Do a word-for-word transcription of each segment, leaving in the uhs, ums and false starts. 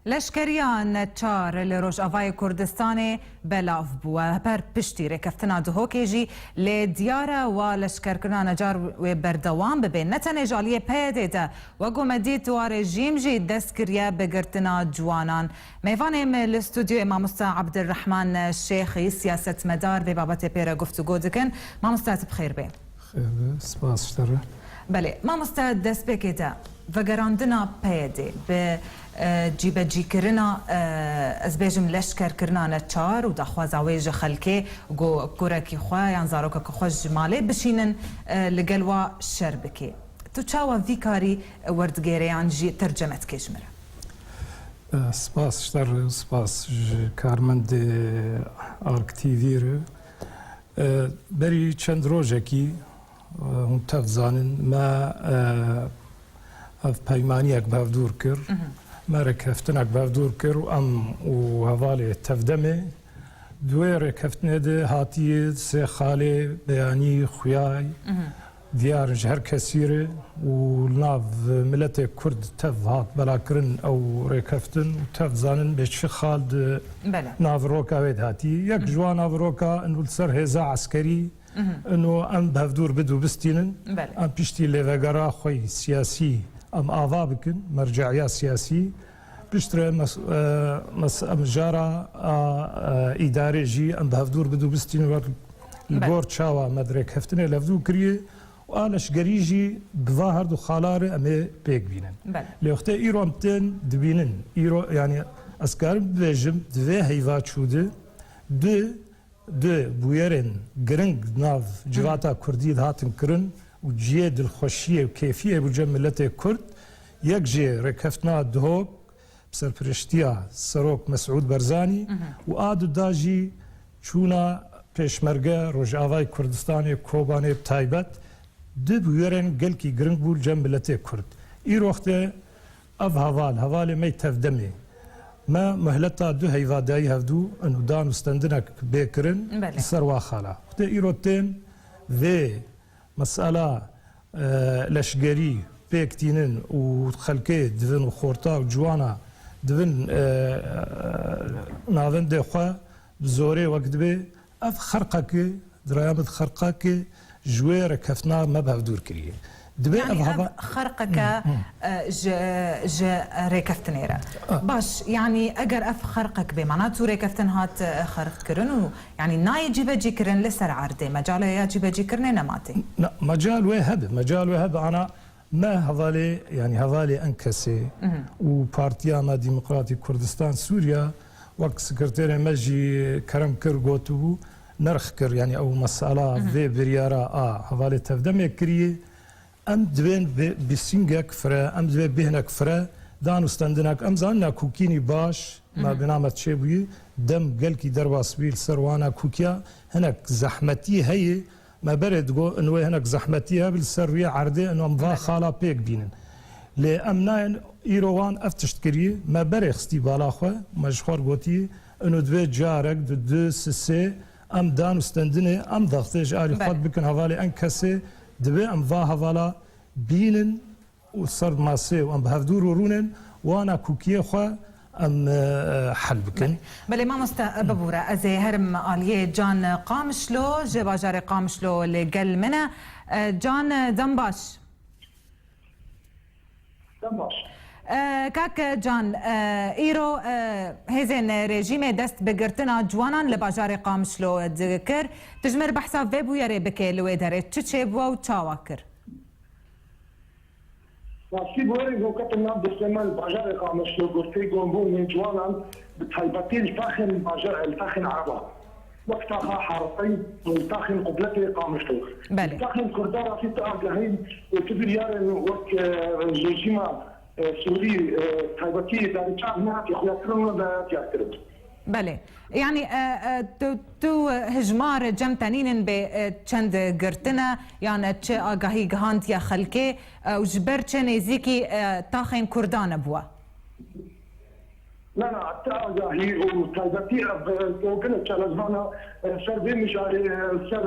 Leşkeriya neçar li Rojavayê Kurdistanê belav bû. Her piştî rêkeftina Duhokê jî lê diyar e wa leşkerkirina necar wê berdewam bibe. Ne tenê ji aliyê P Y D'ê de, wek ku me dît wa rejîm jî dest kiriye bi girtina ciwanan. Mêvanê me li stûdyoyê mamoste Abdurrahman Şêxî, siyasetmedar vê babetê pê re guftûgo dikin. Mamoste, tu bi xêr bê. Xêr be, spas ji te re. Belê, mamoste, destpêkê de vegerandina P Y D'ê bi, e, cîbecîkirina, e, ez bêjim leşkerkirina neçar û daxwaza wê ji xelkê ku kurekî xwe yan zarokekî xwe ji malê bişînin, e, li gel wa şer bike. Tu çawa vî karî werdigêre yan jî terceme dike ji min re? E, spas ji te re, spas ji karmendê Ark T V re. E, berî çend rojekî, e, hûn tev zanin, me, e, ev peymaniyek bi hev dûr kir, me rêkeftinek bi hev dûr kir û em û hevalê tevdemê di wê rêkeftinê de hatiye sê xalê beyanî, xuyay, diyar in ji her kesî re û li nav miletê Kurd tev hat belakirin ew rêkeftin û tev zanin bê çi xal di Belê. naviroka wê de hatî. Yek ji wan naviroka û li ser hêza eskerî û em bi hevdûr bidû bistînin. Belê. Em piştî lêvegera xwe yî siyasî em ava bikin, merce'iya siyasî. Piştre mes-, e, mes-, em jara a, e, îdarê jî em bi hevdûr bidû bistînin wek li Belê. gor çawa me di rêkeftinê levdû kiriye. Û a leşgerî jî bi va her du xala re em ê pêk bînin. Belê. Lê wextê îro em tên dibînin, îro, yanî ez karim bibêjim, di vê heyva çû de du, du bûyerên giring di nav civata Kurdî de hatin kirin û cihê dilxweşiyê û kêfiyê bû cem miletê Kurd, yek jê rêkeftina Duhok, bi serpiriştiya Serok Mesûd Barzanî û a du da jî çûna pêşmerge Rojavayê Kurdistanê, Kobanê bi taybet, du bûyerên gelkî giring bû li cem miletê Kurd. Îro wextê ev heval, hevalê me yê tevdemê, me muhleta du heyva dayî hevdû, û dan û stendinek bê kirin Belê. li ser wa xala. Wextê îro tên vê mesela, e, leşgerî pêk tînin û xelkê divin û xorta û ciwana divin, e, navendê xwe bi zorê wek dibê, ev xerqekê, di raya min xerqekê ji wê rêkeftina me bi hevdûr kiriye. Dibê Yanî ev ev hava xerqeke, e, ji, ji rêkeftinê re. Ah. Baş, yanî eger ev xerqek bê, mana tu rêkeftin hat, e, xerqkirin û Yanî nayê cîbecîkirin li ser erdê, mecalê ya cîbecîkirinê nema tê. Na, mecal wê hebe, mecal wê hebe. Ana me hevalê, yanî hevalê ENKSê û Partiya me Demokratîk Kurdistan Sûriya, wek sekreterê me jî kerem kir, gotibû, nerx kir, yanî ew mesela vê biryara a hevalê tevdemê kiriye. Em divên bi-, bîsingek fire, em divê bêhnek fire, dan û stendinek. Em zanin nakokînî baş, me bi namet çêbûyî, dem gelkî derbas bûyî li ser wana kokiya, hinek zehmetî heye, me berê digo, in wê hinek zehmetî hebe li ser rûyê erdê, in em va xala pêk bînin. Lê em nayên îro wan ev tişt kirî, me berê xistî bala xwe, me ji xwe re gotî, ino divê carek, du, du, sê, sê, Em dan û stendinê em daxtê ji alî xwe Belê. bikin hevalê ENKSê, divê em va hevala bînin û ser masê û em bi hevdûr û rûnên wana kûkiyê xwe em, e, hel bikin. Belê. Belê mamoste, e, bibûre, ez ê herim aliyê Can Qamişlo, ji bajarê Qamişlo li gel min e. E, Can, e, dem baş. Dem baş. E, kak Can, e, îro, e, hêzên rejîmê dest bi girtina ciwanan li bajarê Qamişlo dikir. Tu ji me re behsa vê bûyerê bike li wê derê. Çi çêbû û çawa kir? Rastî bûyerên ku ketin nav destê me li bajarê Qamişlo, girtî gombûnên ciwanan, bi taybetî li taxên bajar, li taxên Ereba. Wek taxa Heratî û taxên qubletê Qamişlo. Belê. Taxên Kurdan rastî tu agahî û tu biryarên wek, e, rejîma, e, Sûrî, e, taybetî Darîçar nehatiye xuyakirin û nehatiye kirin. Belê. Yanî, e, e, tu, tu hijmar cem tenînin bê, e, çend girtine, yan çi agahî gihandiye xelkê, e, û ji ber çi nêzîkî, e, taxên Kurdan bûye? Na, na, te agahî û taybetî ev, e, gelek çalezvana, e, ser vê mijarê, e, ser,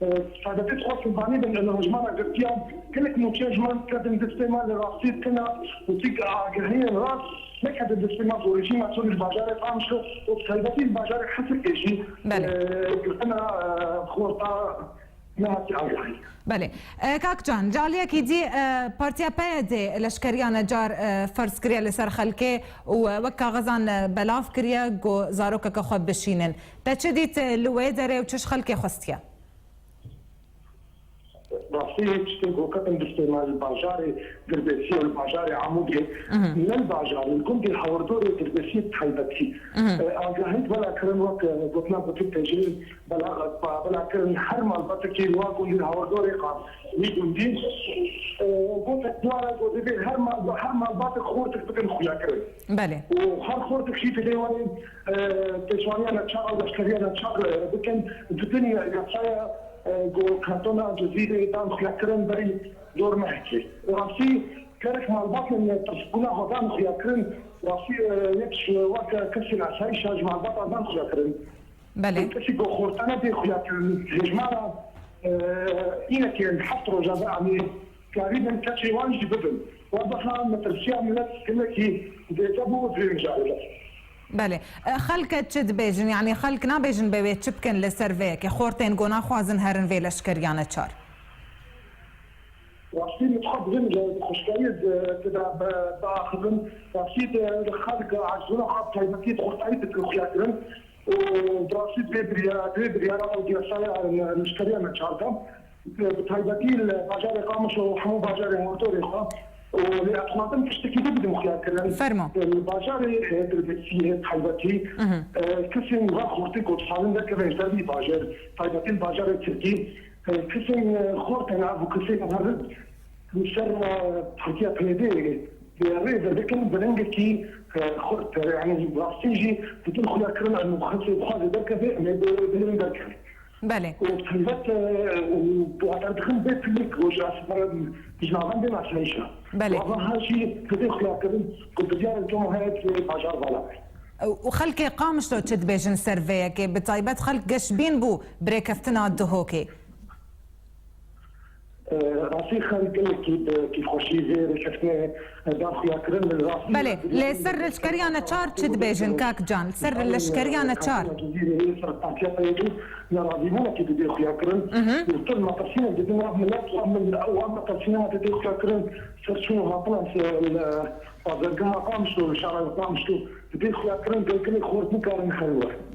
e, taybetî dixwestin zanîbin, e, li hejmara girtiyan gelek nûçe ji me dikevin destê me, li rastî tune û tîk agahiyên rast Neke di destê me ku rejîma çû li bajarê Qamişlo û bi taybetî li bajarê Hesirkê jî, Belê. e, girtina, e, xorta nehatiye agahî. Belê. E, kak Can, ji aliyekî dî, e, Partiya P Y D leşkeriya necar, e, ferz kiriye li ser xelkê û, e, wek kaxezan, e, belav kiriye ku zarokeke xwe bişînin. Te çi dît, e, li wê derê û çi ji xelkê xwestiye? Rastî tiştên ku ketin destê me li bajarê Dirbêsiyê û li bajarê Amûdê, Mhm. ne li bajarê, li gundê Hawirdorê Dirbêsiyê bi taybetî. Mhm. E, agahî bela kirin wek, e, gotina gotin têjilî bela, bela kirin her malbatekî li wa gundê Hawirdorê qas wî gundî. E, gotek diyar e ku divê her mal-, her malbatek xortek bikin xuya kirin. Belê. Û her xortek jî divê wanê, e, pêşwaniya neçar, leşkeriya neçar, e, bikin, didin ya-, yasaya, e, ku kartona Cizîrê dan xuyakirin berî dor mehekê. Rastî, gelek malbatên pirsbûna xwe dan xuyakirin, rastî, e, yek ji wek kesên asayîşa ji malbata dan xuyakirin. Belê. Kesî ku xortane dê xuyakirin, hejmara, e, înekê heft roja ve anî. Karîbin keçê wan jî bibin. Wa biha metirsiya milet gelekî zêde bû di vê mijarê de. Belê. E, xelk çi dibêjin? Yanî xelk nabêjin bê wê çi bikin li ser vê yekê? Xortên ku naxwazin herin vê leşkeriya neçar. Rastî min xwe bi vê mijarê xweşkayî di, di da bi, biaxivin. Rastî di xelk acizina xwe bi taybetî di xortayî dikin xuya kirin. Û bi rastî divê birya-, divê biryara ew diyasaya, e, leşkeriya neçar de. Bi taybetî li bajarê Qamişlo û hemû bajarên Ortorê xwe û lê ez dixwazim tiştekî din bidim xuyakirin. Fermo. Li bajarê, e, Dirbêsiyê taybetî, Mhm. e, kesên va xortî ku dixwazin derkevin ji dervî bajar, taybetî li bajarê Tirkî, e, kesên, e, xortên ev û kesên herin li ser, e, Partiya P Y D rê derdikin bi rengekî, e, xurt, e, yanî rastî jî ditin xuyakirin em xelkê dixwaze derkeve, em ê bi, bi derkeve. Belê. Û taybet, e, û water dixin bê pilik û ji asibara ji navendên asayîşa. Belê. Û ava ha jî divê xuyakirin ku biryarên cumhuriyet bajar vala. Û xelkê Qamişlo çi dibêjin ser vê yekê? Bi taybet xelk geşbîn bû bi rêkeftina Duhokê. E, rastî xelk gelekî bi kêfxweşî vê rêkeftinê, e, dan xuyakirin li rastî. Belê, lê ser leşkeriya neçar çi dibêjin, kak Can? Ser leşkeriya neçar. Ser Partiya P Y D nerazîbûnekê didê xuya kirin. Mhm. Li ser metirsînek didin ev milet, ev mil-, ew ev metirsînek didê xuya kirin. Ser çûn û hatina se-, li bazargehê Qamişlo, li şara Qamişlo didê xuya kirin, gelkê xort nikarin xeyn werin.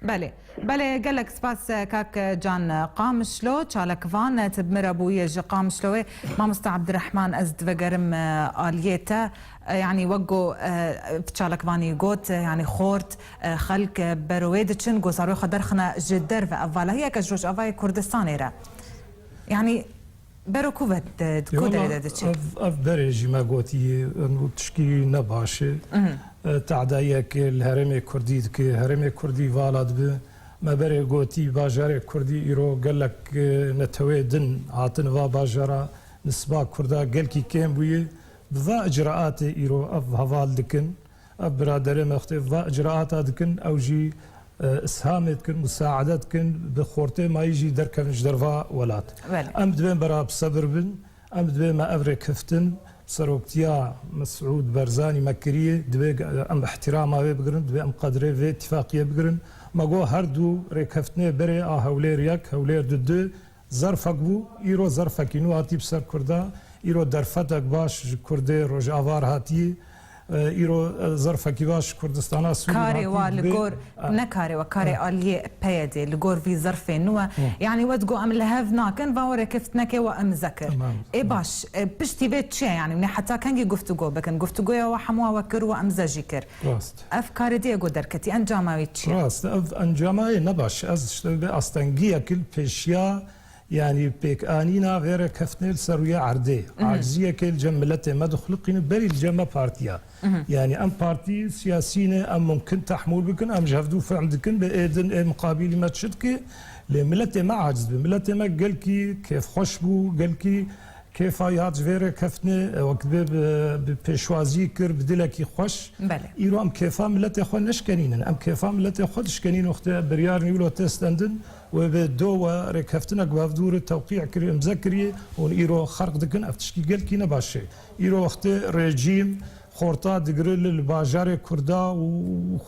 Belê. Belê, gelek spas, e, kak, e, Can, e, Qamişlo, çalakvan, e, tu bi min re bûye ji Qamişloyê. Mamosta Abdurrahman, ez divegerim, e, aliyê te. E, yanî wek ku, e, çalakvanî got, e, yanî xort, e, xelk, e, bero wê diçin, ku zarokê xwe derxine ji derve. Ev valahiyeke ji Rojavayê Kurdistanê re. Yanî bero ku ve di, di ku derê de diçe? Ev, ev berê jî me gotiye, û tişkî ne baş e. Mhm. E, tadayiyek li herêmê Kurdî dike, herêmê Kurdî vala dibe. Me berê gotî, bajarê Kurdî îro gelek, e, netewê din hatin va bajara, nisba Kurda gelkî kêm bûye. Bi va icraatê îro ev heval dikin. Ev biraderê me xwedê va icraata dikin, ew jî, e, ishamê dikin, musaade dikin, bi xortê mayî jî derkevin ji derva welat. Belê. Em divên bera bi sebir bin, em divê me ev rêkeftin, seroktiya Mesûd Barzanî me kiriye, divê em ihtirama wê bigirin, divê em qedrê vê îtifaqiyê bigirin. Me got her du rêkeftinê berê a Hewlêr yek, Hewlêr du du, zerfek bû, îro zerfekî nû hatî bi ser Kurda, îro derfetek baş ji Kurdê Rojava re hatî, e, îro, e, zerfekî baş ji Kurdistana Sûrî hatî. Karê wa li gor, e, ne karê wa, karê aliyê P Y D li gor vî zerfê nû e. Hı. Yanî we digo em li hev nakin, va we rêkeftinekê we imze kir. Tamam. Ê baş, e, piştî vê çi ye yanî? Hûn ê heta kengî guftûgo bikin? Guftûgoya we hemû we kir, we imze jî kir. Rast. Ev karê dê ku derketî, encama wê çi ye? Rast, ev encama yê ne baş. Ez işte vê astengiyek li pêşiya Yanî pêkanîna vê rêkeftinê li ser rûyê erdê, Mhm. aciziyekê li cem miletê me dixuliqîne, berî li cem me partiya. Mhm. Yanî em partî siyasî ne, em mumkin tehmûl bikin, em ji hevdû fehm dikin, bi ê din ê miqabîlî me çi dike, lê miletê me aciz bû. Miletê me gelkî kêfxweş bû, gelkî kêfa wî hat ji vê rêkeftinê, wek dibê bi, bi pêşwazî kir, bi dilekî xweş. Belê. Îro em kêfa miletê xwe neşkenînin, em kêfa miletê xwe dişkenînin, wextê biryarên wilo tê stendin. Wê bi do we rêkeftinek bi hevdû re tewqî kiriye, imze kiriye, hûn îro xerq dikin, ev tişkî gelkî ne baş e. Îro wextê rejîm xorta digire li, li bajarê Kurda û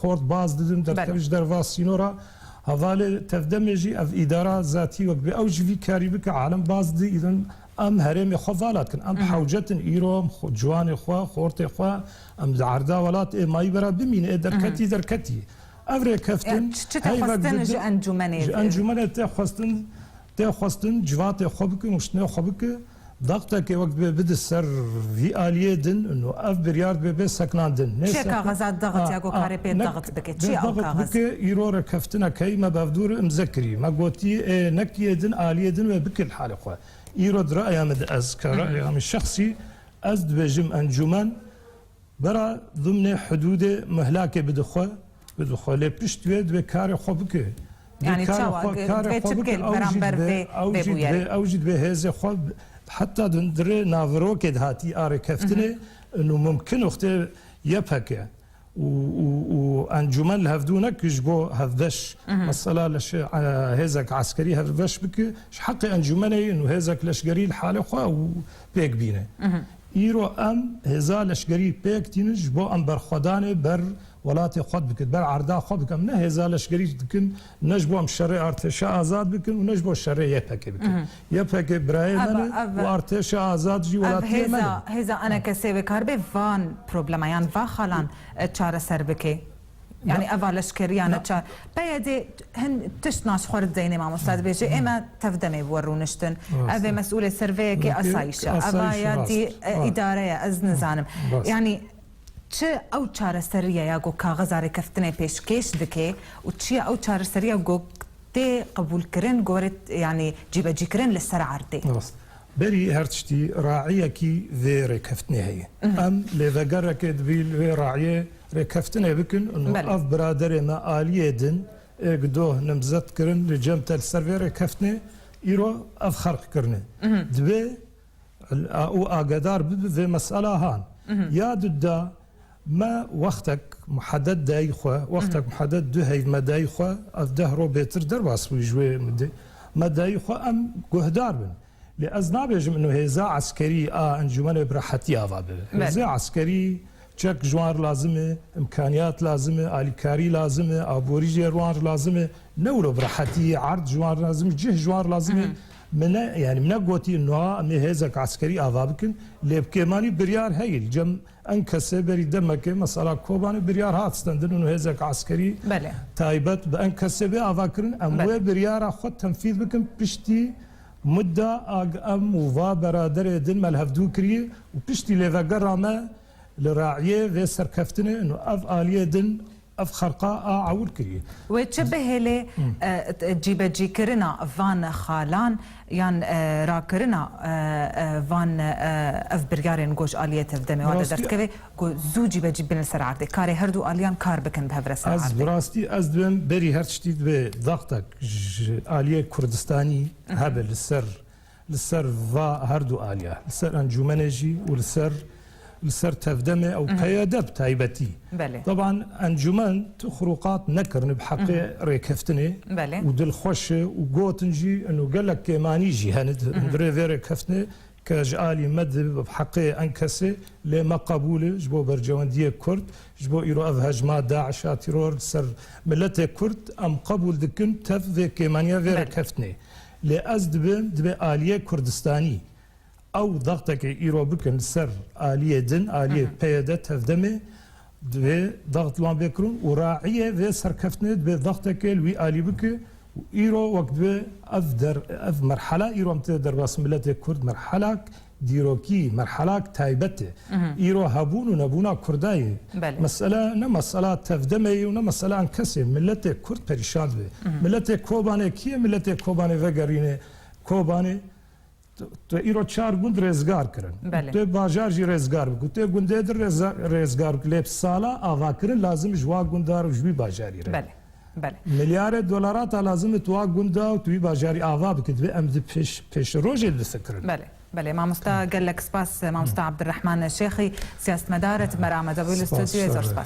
xort baz didin, Belê. derkevin ji derva sînora. Hevalê tevdemê jî ev îdara zatî wek bi ew jî vî karî bike, alem baz didin, em herêmê xwe vala dikin. Em bi hewce tin îro em xwe, ciwanê xwe, xortê xwe, em di erda welat ê mayî bera bimîne, ê derketî, derketî. Ev rêkeftin, Ya, çi, çi te hey vek xwestin bidi-, ji encûmenê? Ji encûmenê tê xwestin, tê xwestin civatê xwe bikin û ştinê xwe bike. Daxtekê wek dibe bide ser vî aliyê din û ev biryar dibe bê sekinandin. Çi kaxezat daxit ya ku karê pê daxit bike? Çi ew kaxez? Bike, îro rêkeftinek heye me bi hevdû re imze kirî. Me gotî, ê, nekiyê din, aliyê din wê bike li halê xwe. Îro di raya min de ez, ke raya min şexsî, ez dibêjim encûmen, Bera dimnê hidûdê mihlakê bide xwe, bide xwe. Lê pişt wê divê karê xwe bike. Divê Yani karê çawa? xwe, karê Divê xwe çi bike, bike li ew jî beramber divê, vê, ew vê jî bûyerê? divê, ew jî divê hêzê xwe bi-, heta di, di rê navirokê de hatî a rêkeftinê, û mumkin wextê Y P G û, û, û encûmen li hevdû neke ji bo hevbeş, mesela leşê, e, hêzek eskerî hevbeş bike, ji heqê encûmenê ye û hêzek leşgerî li halê xwe û pêk bîne. Îro em hêza leşgerî pêk tînin ji bo em berxwedanê ber welatê xwe bikin, ber erda xwe bikin. Em ne hêza leşgerî dikin, ne ji bo em şerê artêşa azad bikin û ne ji bo şerê Y P G bikin. Y P G birayê Ev, me ne ev, û artêşa azad jî ev welatiyê me ne. hêza, hêza enekesê wê kar bê van problema yan va xalan, e, çareser bike. Yani Na- eva leşkeriya ne Na- çar. P Y D hin tişt naş xwe dideyne mamosta dibêje. Ê me tevdemê bi we rûniştin. Rast Ev ê e. mesûlê ser vê yekê Yekê asayişe. Eva asayişe ya rast. dî, e, Rast. îdare ye, ez nizanim. Rast. Yani çi ew çareseriye ya ku kaxeza rêkeftinê pêşkêş dike û çi ye ew çareseriye ku tê qebûlkirin, gorê, yani cîbecîkirin li ser erdê? Rast. Berî her tiştî raiyekî vê rêkeftinê heye. Em lêvegerekê dibî li vê raiyê rêkeftinê bikin û Belê. ev biraderê me aliyê din ê gidoh nimzet kirin li cem te li ser vê rêkeftinê îro ev xerq kirine. Divê a-, û agedar bibe vê mesela han. Ya duda me wextek muhedet dayî xwe, wextek muhedet du heyv me dayî xwe, ev deh ro bêtir derbas bû ji wê mudê. Me dayî xwe em guhdar bin. Lê ez nabêjim ino hêza eskerî a encûmenê bi rehetî ava bibe. Belê. Hêzê eskerî çek ji wan re lazim e, imkaniyat lazim e, alîkarî lazim e, aborî jî ji wan re lazim e. Ne wilo bi rehetî erd ji wan re lazim e, cih ji wan re lazim e. Min ne, yani min negotî niha em ê hêzek eskerî ava bikin. Lê bi kêmanî biryar heye. Li cem Enkesê berî demekê mesela Kobanê biryar hat stendin û hêzek eskerî Belê. taybet bi Enkesê bê ava kirin. Em Belê. wê biryara xwe tenfîz bikin piştî mudda ag em û va beraderê din me li hevdû kiriye û piştî lêvegera me li rayê vê serkeftinê û ev aliyê din ev xerqa a ewil kiriye. Wê çi bihêlê, e, t-, cîbecîkirina van xalan yan, e, rakirina, e, e, van, e, ev biryarên ku ji aliyê tevdemê wa de Rastî- derdikeve ku zû cîbecî bin li ser erdê. Karê her du aliyan kar bikin bi hev re ser Ez erdê. bi rastî ez dibêm berî her tiştî divê daxtek ji aliyê Kurdistanî hebe li ser li ser va her du aliya, li ser encûmenê jî û li ser, li ser tevdemê ew P Y D bi taybetî. Belê. Teban encûmen tu xuruqat nekirine bi heqê rêkeftinê Belê. û dilxweş e û gotin jî ino gelek kêmanî jî hene di hundirê vê rêkeftinê ke ji alî me dibe bi heqê Enkesê lê me qebûl e ji bo bercewendiyê Kurd, ji bo îro ev hejma DAIŞ a tîror li ser miletê Kurd em qebûl dikin tev vê kêmaniya vê Belê. rêkeftinê. Lê ez dibêm, divê aliyê Kurdistanî ew daxtekê îro bikin li ser aliyê din, aliyê Hı hı. P Y D tevdemê, divê daxt li wan bê kirin û raiyê vê serkeftinê divê daxtekê li wî alî bike û îro wek divê ev der-, ev merhala îro em tê derbas miletê Kurd merhalak dîrokî, merhalak taybet e. Hı hı. Îro hebûn û nebûna Kurda ye. Belê. Mesele ne mesela tevdemê ye û ne mesela Enkesê. Miletê Kurd perîşan dibe. Hı hı. Miletê Kobanê kî ye? Miletê Kobanê vegerîne Kobanê. Tu, tu îro çar gund rêzgar kirin. Belê. Tu bajar jî rêzgar bikî. Tu gundê din rêza-, rêzgar bikî. Lê bi sala avakirin lazim ji wa gunda û ji wî bajarî re. Belê. Belê. Milyarê dolarata lazim e tu wa gunda û tu wî bajarî ava bikî. Divê em di pêş, pêşrojê difikirin. Belê. Belê. Mamosta gelek spas, mamosta Abdurrahman Şêxî, siyasetmedar, tu me re amade bû li Spas, studyoyê, zor spas. spas.